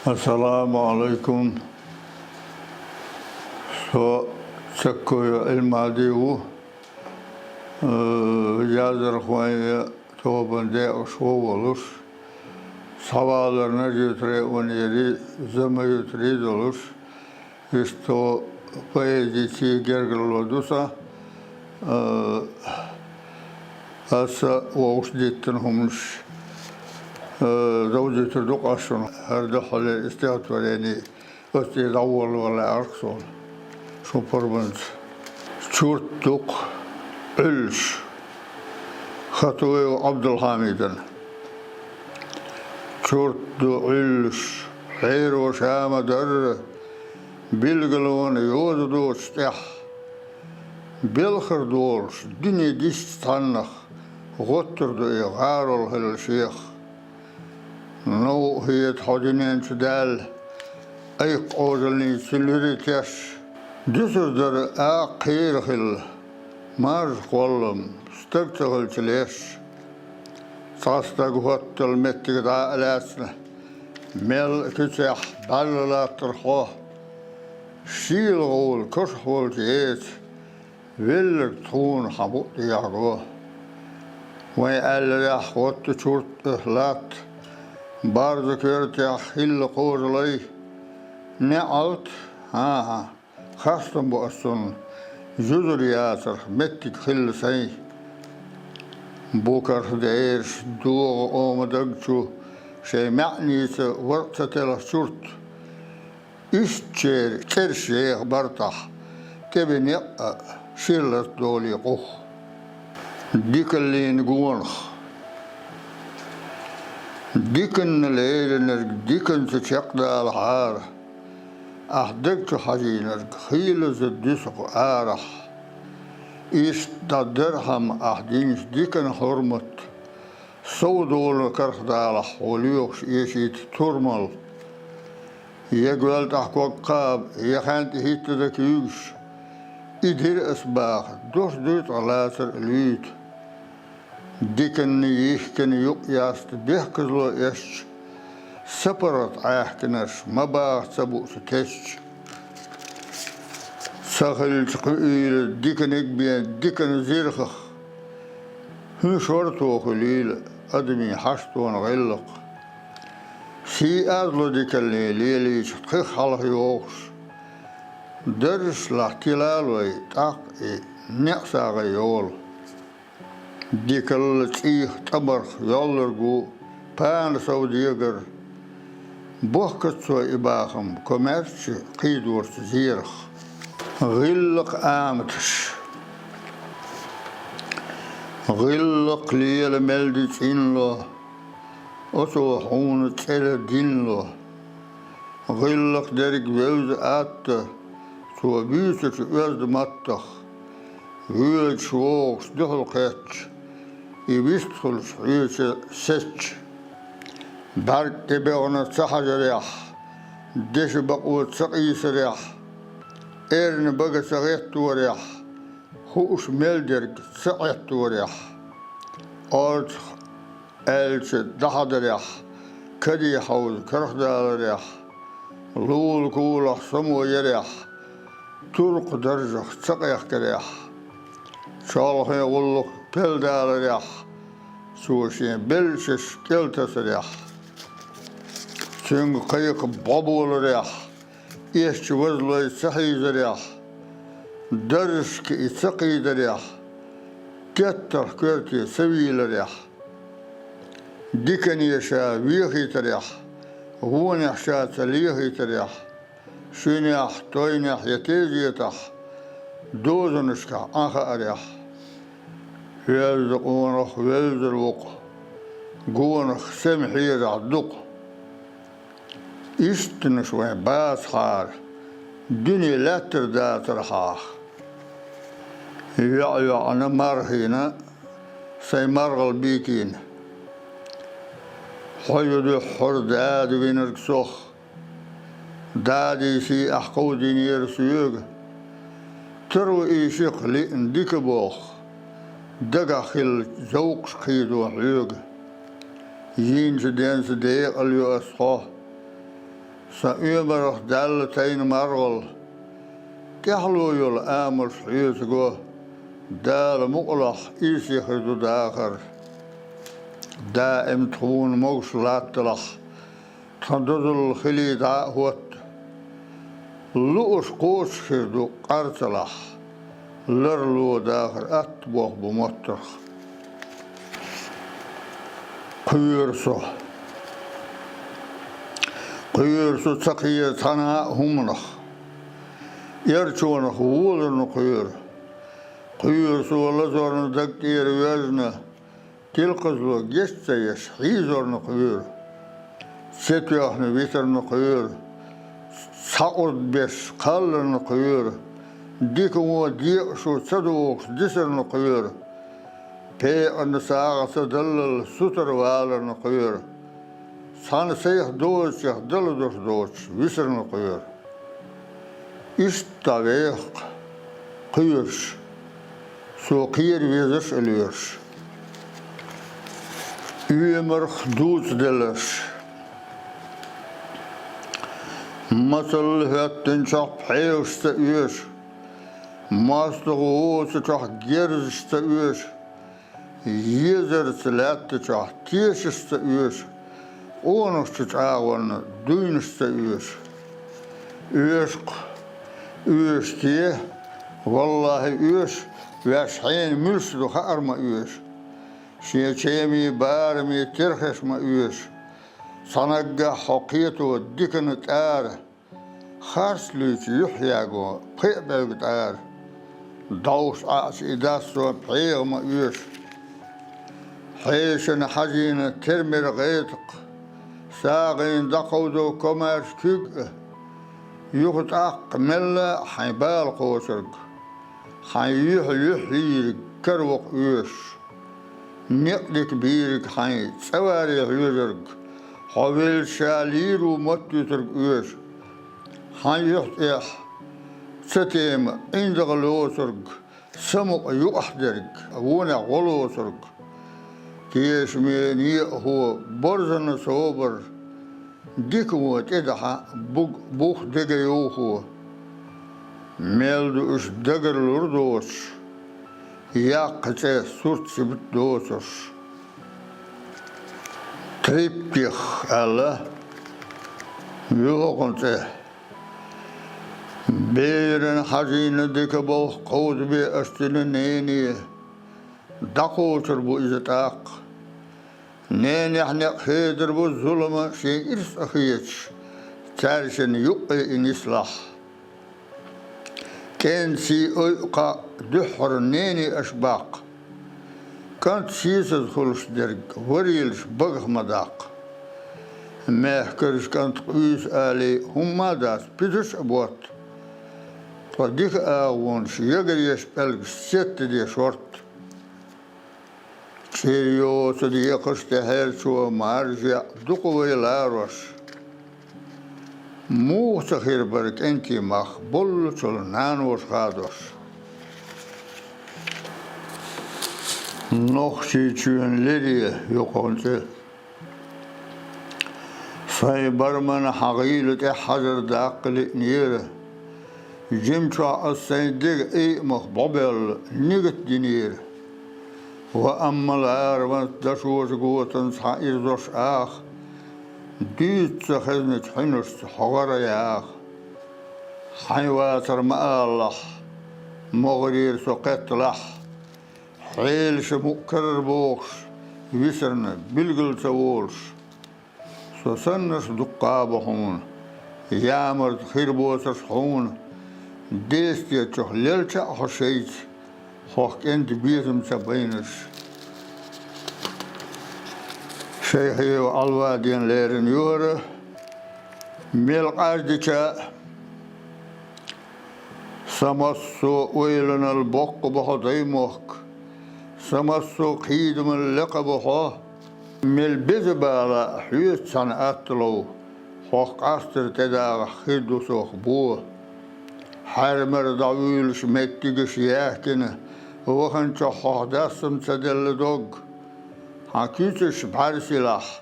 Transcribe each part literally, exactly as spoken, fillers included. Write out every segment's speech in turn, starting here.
Ассаламу Ӏалайкум. Со Цаккоев Ӏилмади ву, э, яздархойн тобан декъашхо волуш, схьавалар Нажи-Юьртара а ванера, Зама-Юьртара а долуш, иштта поэзица гергарло ду сан, а, аса вовшах диттина хӀуманаш, а, довзуьйтур ду-кх ас шуна, хӀара дуьххьарлера и стихотворени оцу тӀера дӀаволавала лаьара-кх суна шун пурбанца. Чурт ду-кх Ӏуьллуш. Хатуев Ӏабдулхьамидана. Чурт ду Ӏуьллуш, хьеро ша ма-дарра, билгалонан йоза доцуш тӀехь. Белхар долуш, дуьне дисча цхьаннах, гӀоттур ду и гӀарол хилла шех. Новкъа хета хьо дуьнен чу даьлла, айкх Ӏожаллица луьра теш. Дуьсур дара акха кхера хилла, маржа кхоллам, стаг ца хилча леш. Цхьа стаг хӀоттал меттиг дӀа а лаьцна, мел а куьцехь бӀаьрла латтар хьо. Шийла гӀовла кошахь волчу эца, велларг тхуна хьан букъ тӀехь го. Вайн аьлларехь, хӀотта чурт а латта, барза коьртехь хилла кхожалай. НеӀалт, хӀан-хӀа, хастам бу ас цунна, юзур яцарх меттиг хилла сайн. Бу карх дераш догӀу ома даг чу, шайн маьӀница варкъ ца телхаш чурт. Ишттачеран цӀераш еха бартахь, тӀебен некъ а шира латадолий къух. Дикаллин гонах. Диканна леринарг диканца чекхдалахьара, ахь даг чу хьажийнарг хийлаза дуьсу-кх арахь. Иштта дӀа дархьама ахь динчу дикан хьурмат, сов долу кархдалахь хьо лоьхуш эшийта турмал. Я гоьлтӀахь ког кхаба, я хьаьнтӀе хӀитта дан куьйгаш, и дира ас баха, дош дуй ткъа лацар а луьйта. Диканна йихкина юкъ яста бехказло эшча, сапаргӀат Ӏаьхкинарш ма баха ца буучу тесча. Ца хилча кхуьийла диканиг бен дикан зирхах, хӀун шорто хуьлийла адамийн хьаштона гӀиллакх. Сий аз ло дикаллин лелийча тхих хьалха йогӀуш, даржаш лахь тилалой тӀаккха и неӀсагӀа йолу. Дикалла цӀийх тӀамарх йоллург ву пана сов дегар. Бохкацо и бахам комаьрча кхийдорца зерах. ГӀиллакх аматаш. ГӀиллакх лела мел ди цӀинло, оцо хьуна цӀера динло. ГӀиллакх дерг вевза атта, цо буьйцучу оьзда маттах, воьдуш вогӀуш дуьхьал кхетча, и вистхуьлуш хьоьца сецча. БӀаьрг тӀе бегӀна ца хьажарехь, деша бакъо ца къийсарехь, эрна бага ца гӀетторехь, хууш мел дерг ца Ӏетторехь, орцах аьлча дӀахьадарехь, каде хьовза кархдаларехь, лула кулахь само ярехь, туркх даржах ца къехкарехь, чолхе гӀуллакх пелдаларехь, цо шен белшаш кӀел тасарехь, цуьнга кхайкха бӀо боларехь, эшча вазлой ца хьийзарехь, даржашка и ца кхийдарехь, теттарх коьрте ца вийларехь, дикане ша вехийтарехь, вонехь ша ца лехийтарехь, шуьнехь, тойнехь я тезетахь, дозанашкахь Ӏан хаарехь, хьоьзза къонах вевзар ву-кх, гонах сема хьежахь ду-кх. Истинаш вайн бацахьара, дуьне лаьттар дацархьах. ЙоӀ-йоӀана мархийна, сайн маргӀал битийна. Хьо ю дуьххьара дада винарг сох. Дадийсий ахь кховдийнера соьга, таро и шиъ лиъна дика болх, дагахь хилла зовкхаш кхийдо хьоьга. Йийначу денца декъал йо ас хьо, сан оьмарах даьлла тайна маргӀал, тӀаьхьало йолу амалш хьоьца го, Дала мукъалахь, ирсе хир ду дахар. Даим тхуна могуш латталахь, тхан дозалла хилий дӀа а хӀотта. Лууш кхочуш хир ду къарцалахь, ларло дахар атта болх бу моттарх. Кхоьру со. Кхоьру со ца кхера цхьана а хӀуманах. Эрчонах воларна кхоьру. Кхоьру со лазорна даг тӀера воьжна, тилкхазло геч ца еш, хьийзорна кхоьру. Цетоьхна витарна кхоьру. Цхьа урд беш кхалларна кхоьру. Дика вон декъашо ца дохуш дисарна кхоьру. Пекъарна сагӀа ца даллал сутара валарна кхоьру. Цхьана сайх дозачех дала дош доцуш висарна кхоьру. Иштта вехаш кхоьруш, со кхера везаш а лоьруш. Оьмарх дузуш делларш. Мацалла хӀоьттинчохь пхьегӀаш ца оьшу, мостагӀа воцучохь герзаш ца оьшу, езарца лаьтта чохь тешаш ца оьшу, къонахчу чӀагӀонна дуйнаш ца оьшу. Оьшу-кх, оьшу те, валлахӀи, оьшу, ваьш хьенан муьлш ду хаар ма оьшу. Шен чемий барамий терхеш ма оьшу. Цхьа наггахь хьо кхето дикана тӀара, харц луьйчу юьхь яго пхиъ бӀаьвга тӀара. ДӀовш Ӏаьча и дас цо пхьегӀа ма оьшу. Хьешана хьажийна тера-мера гӀетакх, сагӀина дӀакховдо комаьрша куьг а, юха тӀаккха мелла а хьайн бала кхочург, хьайн юьхь-юьхь йийриг каравакха оьшуш. Некъ дика бийриг хьайн цӀа варе хьоьжург, хьо велча ша лийр ву моттуьйтург оьшу. Хьайн юьхь тӀехь ца тема, ӀиндагӀа лоцург, самукъа юкъахь дерг, вонехь гӀо лоцург. Тешаме некъахо борзанна собар, дика вон тӀедахьа буг бух дега йовхо. Мел ду уьш дагар лур доцуш, яккха цӀе сурт сибат доцурш. Триптих аьлла, юхакхун цӀе. Берана хьажийна дика болх кховдабе аша цуьнан нене, дӀакхочур бу иза тӀаккха. Ненехь некъ хедар бу зулама шен ирс а хеташ, цаьршинна юккъе и нислахь. КӀентий ойу кхаъ дуьххьара нене аша баккха. КӀант сийсаза хуьлуш дерг варелаш багах ма даккха. Мехкарчу кӀант къуьйсу алий хӀумма а дац, пуьзаш а ботта. Ткъа дика агӀонаш ягареш пӀелгаш сеттаде шортта. ЧӀир йоцу декхаш тӀе хьерчо маржа яа дукха вай ларош. Муха ца хир бара кӀентий мах боллучул наноша хадош. Нохчийчоьнан лере юкъахь цӀе. Сайн бараман хьан гӀийла тӀехь хьажар даккха лиънера. Жимчохь ас сайн дега айамах бӀобелла нигат динера. Ва амма лараванца дашожа готан цхьа ирзош аха, дуьйцу ца хезначу хьуьнашца хьо гӀара яха. Хьайн вацар ма алалахь, могӀарера со кхетталахь, хьелаша мукъ карара бохуш, висарна билгал ца волуш. Со саннарш дуккха а бу хьуна, ямарта хир боцурш хьуна, дестечух лелча а хьо шайца, хьох кӀентан безам ца байнарш. Шайхиев Ӏалвадина леррина юхара, мел къаждича а, Сан массо а ойланал боккха бу хьо, даймохк, сан массо а кхийдамал лекха бу хьо. Мел беза бала хьоьца цхьаьна атта лов, Хьох къастар тӀедагӀахь хир ду сох бо. Хьаьрмара дӀавуьйлуш меттигаш яхкина, ваханчохь хьох дассам ца делла дог. Хьан куьйцаш бӀаьрсилахь,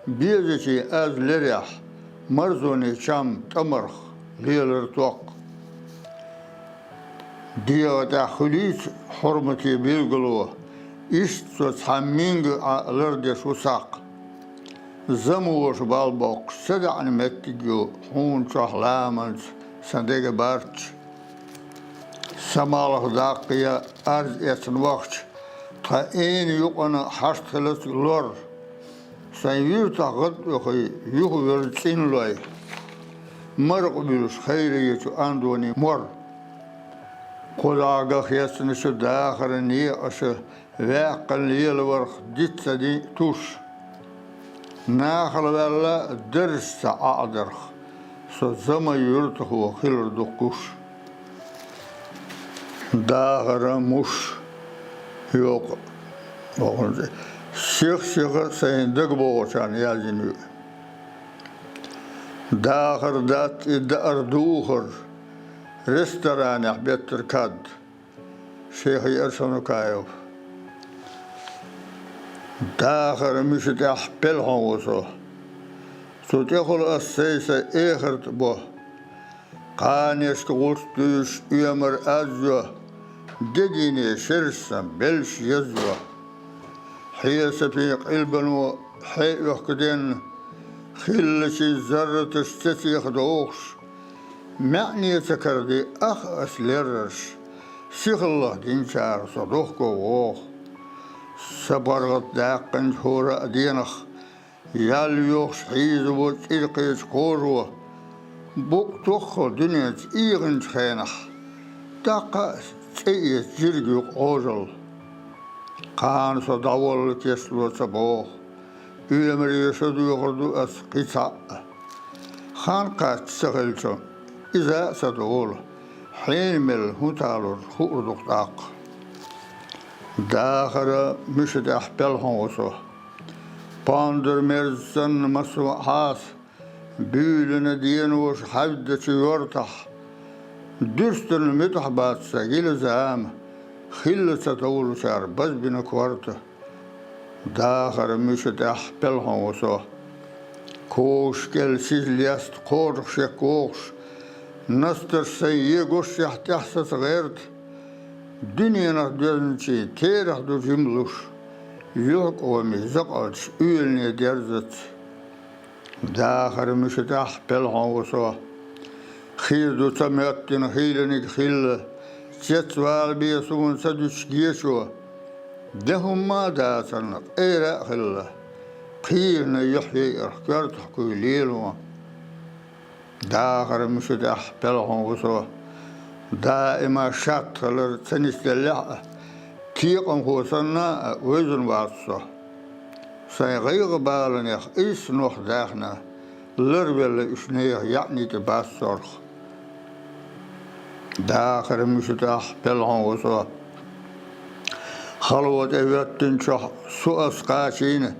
безачийн аз лерехь, марзонийн чам тӀамарх лелар токх. ДегӀа тӀехь хуьлийца хьурмате билгало, иштта со цхьа минга Ӏа лардеш ву сакх. Замоша балбоккхуш ца даьӀна меттиг ю хьуна чохь ламанца сан дега барч. Самалха даккха я арз эцна вахча, тхан эна юкъана хьашт хилац лор. Сайн юьртахь гӀад оьхий юхавелла цӀинлой, маракъ буьлуш хайречу андоне мор. Кхузахь ган хецначу дахаран некъаша ваьккхина лелаварх диц ца дин туш. Нахала ваьлла дарж ца Ӏадарх, со зама юьртахо хилар ду кхуш. Дахара муш йокъу сих-сиха сайн дагабогӀучарна яздина ю. Дахар дац и даар духар, ресторанехь беттар кад. Шех Арсанукаев. Дахара муьша тӀехь пелхьон ву со. Цу тӀехула ас сайса эхарт бо. Кханешка гӀулч дуьйш оьмар аз йо, дедийне шераш сан белш язйо. Хьесапийн къилбано хьеоьхкаденна, хиллачийн зарраташ цецех дохуш, маьӀне ца караде ах ас леррарш, сихаллах динчара со дохко воху. Сан паргӀат даьккхинчу хӀора а денах, ял йохуш хьийзаво цӀиркхечу кхожо, букъ тоххал дуьненца ийгӀинчу хенахь, даккха а цӀе эца жирга юкъа Ӏожалла. Кхана со дӀаволла кечло ца боху, оьмаре шо доьхур ду ас кхин цхьаъ. Хан кхачча ца хилча, иза а ца долу, хьенан мел хӀун талур хуур ду-кх тӀаккха. Дахара муьша тӀехь пелхьон ву со. Пондар мерза санна массо а хьаса, буьйлина деноша хьаьвдачу йортахь, дуьстана муьтӀахь бац сан гила зама, хилла ца товлучара базбина корта. Дахара муьша тӀехь пелхьон ву со. Когаш кӀел сиз леста кхожах шек вохуш, настарш сайн егошшехь тӀехь саца гӀерта, дуьненах доьзначийн терахь ду жимлуш, юьхькӀоми закъалчаш уьйлане дерзац. Дахара муьша тӀехь пелхьон ву со. Хир ду ца моьттина хийланиг хилла, цецвала бен суна ца дуьтуш гечо. Де хӀумма а дацарна къера а хилла, кхийрана юьхь яйарх коьртах куй лело. Дахара муьша тӀехь пелхьон ву со. Даима шатта хилар ца нисделлехь а, кекъамхо санна а вевзина вац со. Сайн гӀайгӀа баланех ийс нох даьхна, ларвелла уьш нехан яьӀни тӀе бац сорх. Дахара муьша тӀехь пелхьон ву со. Хало тӀе хӀоьттинчохь со ас кхачийна,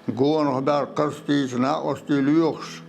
гонах бӀаьрг кхарстийча накъостий лоьхуш,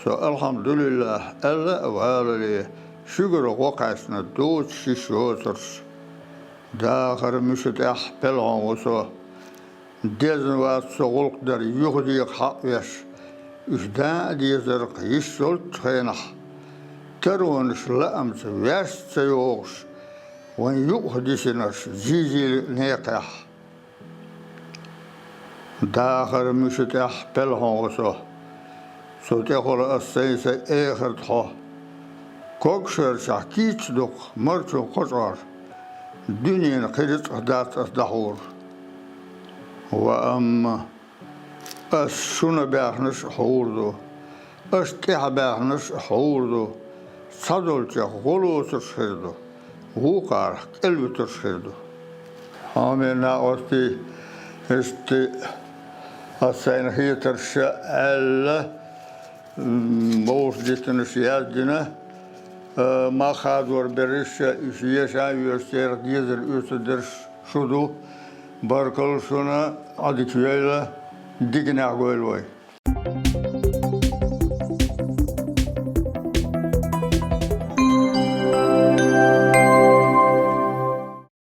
со, алхьамдулиллахӀ, аьлла а валале, шуьгара гӀо кхаьчна доцуш йиш йоцурш. Дахара муьша тӀехь пелхьон ву со. Дезна вац со гӀуллакх дар юхадеха хьаъ веш, уьш даа а дезарх йиш йолчу хенахь, таронаш лаамца ваьшца ца йогӀуш, вайн юкъах дисинарш жийжийла некхехь. Дахара муьша тӀехь пелхьон ву со. Цу тӀехула ас сайса эхарт хьо. Когашарчахь кийча дукха марчун кхочӀор, дуьненан кхин рицкъах дац ас дӀахьур. Ва амма ас шуна баьхнаш а хьур ду, аша тӀаьхьа баьхнаш а хьур ду, цхьадолчех гӀо лоцурш хир ду, вукхарах кӀел вуьтурш хир ду. Хьоме накъостий, иштта ас сайна хетарш аьлла, м, вовшах диттанаш яздина, э, мах хадор берриш а, уьш еша а йоьшу церах дезар оьцурдерш шу ду. Баркалла шуна, Ӏадика йойла, диканехь гойла вай.